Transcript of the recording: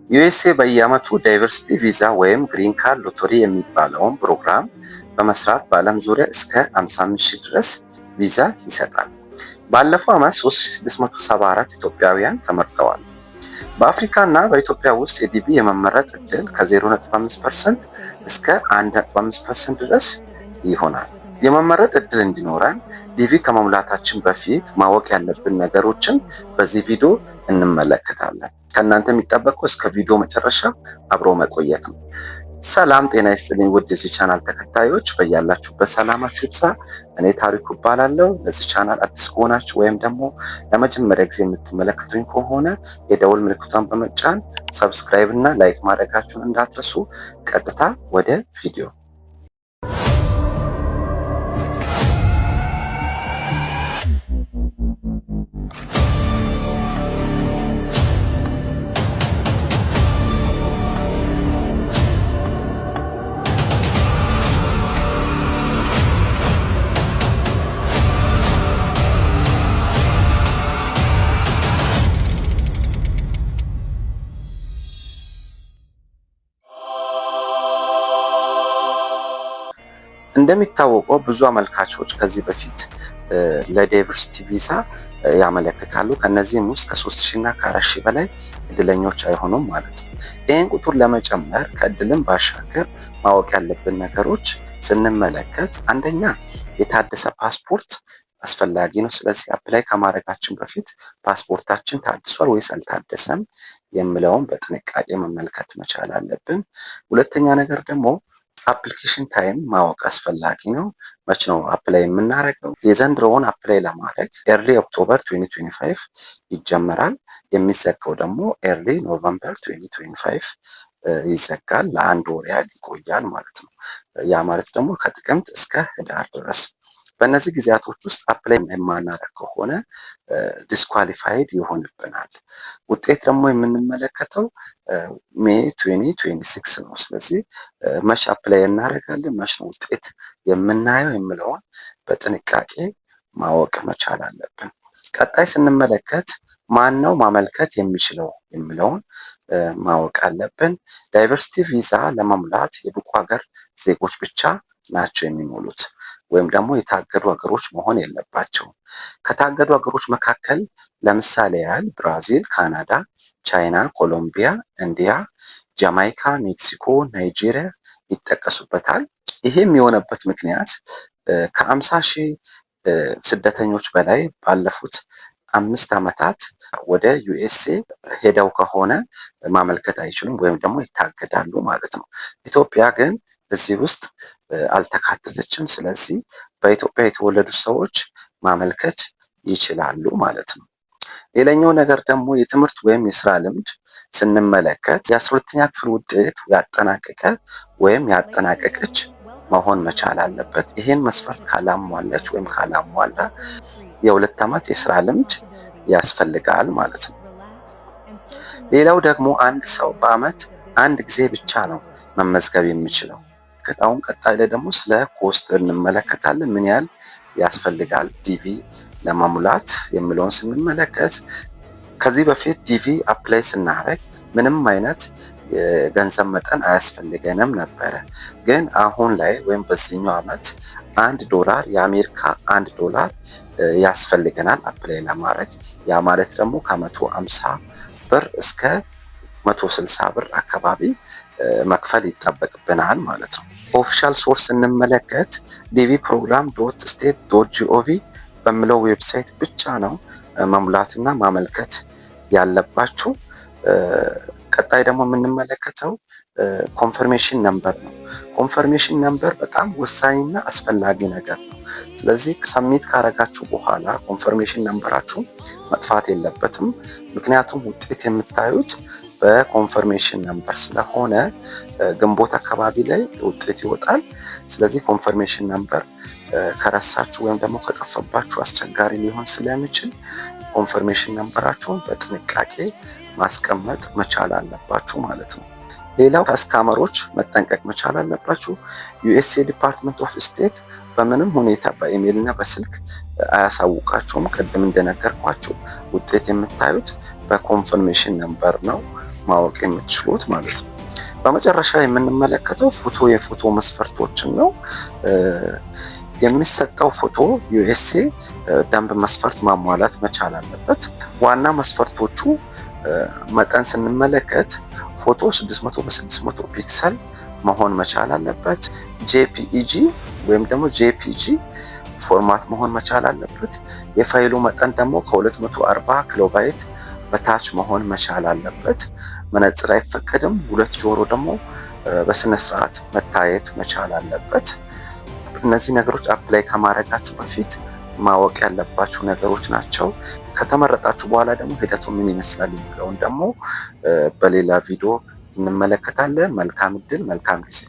USA በየዓመቱ diversity visa ወይም green card lottery የሚባለውን ፕሮግራም በመስራት በዓለም ዙሪያ እስከ 55 ሺህ ድረስ ቪዛ ይሰጣል። ባለፈው ዓመት 3674 ኢትዮጵያውያን ተመርጠዋል። በአፍሪካ እና በኢትዮጵያ ውስጥ የ DV የመመረጥ ዕድል ከ0.5% እስከ 1.5% ድረስ ይሆናል። የመመረጥ ዕድል እንዲኖረን DV ከመሙላታችን በፊት ማወቅ ያለብን ነገሮችን በዚህ ቪዲዮ እንመለከታለን። ከእናንተ የሚጠበቀው እስከ ቪዲዮ መጨረሻ አብሮ መቆየት ነው። ሰላም ጤና ይስጥልኝ ውድ የዚህ ቻናል ተከታዮች፣ በያላችሁበት ሰላማችሁ ይብዛ። እኔ ታሪኩ እባላለሁ። ለዚህ ቻናል አዲስ ከሆናችሁ ወይም ደግሞ ለመጀመሪያ ጊዜ የምትመለከቱኝ ከሆነ የደወል ምልክቷን በመጫን subscribe እና like ማድረጋችሁን እንዳትረሱ። ቀጥታ ወደ ቪዲዮ። እንደሚታወቀው ብዙ አመልካቾች ከዚህ በፊት ለ diversity visa ያመለክታሉ። ከነዚህም ውስጥ ከ3000 እና ከ4000 በላይ እድለኞች አይሆኑም ማለት ነው። ይህን ቁጥር ለመጨመር ከእድልም ባሻገር ማወቅ ያለብን ነገሮች ስንመለከት፣ አንደኛ የታደሰ ፓስፖርት አስፈላጊ ነው። ስለዚህ apply ከማድረጋችን በፊት ፓስፖርታችን ታድሷል ወይስ አልታደሰም የሚለውን በጥንቃቄ መመልከት መቻል አለብን። ሁለተኛ ነገር ደግሞ application time ማወቅ አስፈላጊ ነው። መች ነው apply የምናደርገው? የዘንድሮውን apply ለማድረግ early October 2025 ይጀመራል። የሚዘጋው ደግሞ early November 2025 ይዘጋል። ለአንድ ወር ያህል ይቆያል ማለት ነው። ያ ማለት ደግሞ ከጥቅምት እስከ ህዳር ድረስ። በእነዚህ ጊዜያቶች ውስጥ apply የማናደርግ ከሆነ disqualified ይሆንብናል። ውጤት ደግሞ የምንመለከተው May 2026 ነው። ስለዚህ መች apply እናደርጋለን፣ መች ነው ውጤት የምናየው የሚለውን በጥንቃቄ ማወቅ መቻል አለብን። ቀጣይ ስንመለከት ማን ነው ማመልከት የሚችለው የሚለውን ማወቅ አለብን። Diversity visa ለመሙላት የብቁ ሀገር ዜጎች ብቻ ናቸው የሚሞሉት ወይም ደግሞ የታገዱ ሀገሮች መሆን የለባቸውም። ከታገዱ ሀገሮች መካከል ለምሳሌ ያህል ብራዚል፣ ካናዳ፣ ቻይና፣ ኮሎምቢያ፣ ኢንዲያ፣ ጃማይካ፣ ሜክሲኮ፣ ናይጄሪያ ይጠቀሱበታል። ይሄም የሆነበት ምክንያት ከ50 ሺህ ስደተኞች በላይ ባለፉት 5 ዓመታት ወደ USA ሄደው ከሆነ ማመልከት አይችሉም ወይም ደግሞ ይታገዳሉ ማለት ነው። ኢትዮጵያ ግን እዚህ ውስጥ አልተካተተችም። ስለዚህ በኢትዮጵያ የተወለዱ ሰዎች ማመልከት ይችላሉ ማለት ነው። ሌላኛው ነገር ደግሞ የትምህርት ወይም የስራ ልምድ ስንመለከት የ12ኛ ክፍል ውጤት ያጠናቀቀ ወይም ያጠናቀቀች መሆን መቻል አለበት። ይህን መስፈርት ካላሟላች ወይም ካላሟላ የ2 ዓመት የስራ ልምድ ያስፈልጋል ማለት ነው። ሌላው ደግሞ አንድ ሰው በአመት አንድ ጊዜ ብቻ ነው መመዝገብ የሚችለው። አሁን ቀጣይ ላይ ደግሞ ስለ cost እንመለከታለን። ምን ያህል ያስፈልጋል DV ለመሙላት የሚለውን ስንመለከት፣ ከዚህ በፊት DV apply ስናደርግ ምንም አይነት የገንዘብ መጠን አያስፈልገንም ነበረ። ግን አሁን ላይ ወይም በዚህኛው ዓመት 1 ዶላር፣ የአሜሪካ 1 ዶላር ያስፈልገናል apply ለማድረግ። ያ ማለት ደግሞ ከ150 ብር እስከ 160 ብር አካባቢ መክፈል ይጠበቅብናል ማለት ነው። Official source ስንመለከት dvprogram.state.gov በሚለው website ብቻ ነው መሙላትና ማመልከት ያለባችሁ። ቀጣይ ደግሞ የምንመለከተው confirmation number ነው። Confirmation number በጣም ወሳኝና አስፈላጊ ነገር ነው። ስለዚህ submit ካረጋችሁ በኋላ confirmation number ኣችሁ መጥፋት የለበትም። ምክንያቱም ውጤት የምታዩት በ confirmation number ስለሆነ ግንቦት አካባቢ ላይ ውጤት ይወጣል። ስለዚህ confirmation number ከረሳችሁ ወይም ደግሞ ከጠፋባችሁ አስቸጋሪ ሊሆን ስለሚችል confirmation number ኣችሁን በጥንቃቄ ማስቀመጥ መቻል አለባችሁ ማለት ነው። ሌላው ከ scammer ኦች መጠንቀቅ መቻል አለባችሁ። USA Department of State በምንም ሁኔታ በኢሜይል እና በስልክ አያሳውቃችሁም። ቅድም እንደነገርኳችሁ ውጤት የምታዩት በ confirmation number ነው። ማወቅ የምትችሉት ማለት ነው። በመጨረሻ የምንመለከተው ፎቶ የፎቶ መስፈርቶችን ነው። የሚሰጠው ፎቶ USA ደንብ መስፈርት ማሟላት መቻል አለበት። ዋና መስፈርቶቹ መጠን ስንመለከት ፎቶ 600 በ600 pixel መሆን መቻል አለበት። JPEG ወይም ደግሞ JPG format መሆን መቻል አለበት። የፋይሉ መጠን ደግሞ ከ240 ኪሎባይት በታች መሆን መቻል አለበት። መነጽር አይፈቀድም። ሁለት ጆሮ ደግሞ በስነ ስርዓት መታየት መቻል አለበት። እነዚህ ነገሮች apply ከማድረጋችሁ በፊት ማወቅ ያለባችሁ ነገሮች ናቸው። ከተመረጣችሁ በኋላ ደግሞ ሂደቱ ምን ይመስላል የሚለውን ደግሞ በሌላ ቪዲዮ እንመለከታለን። መልካም እድል፣ መልካም ጊዜ።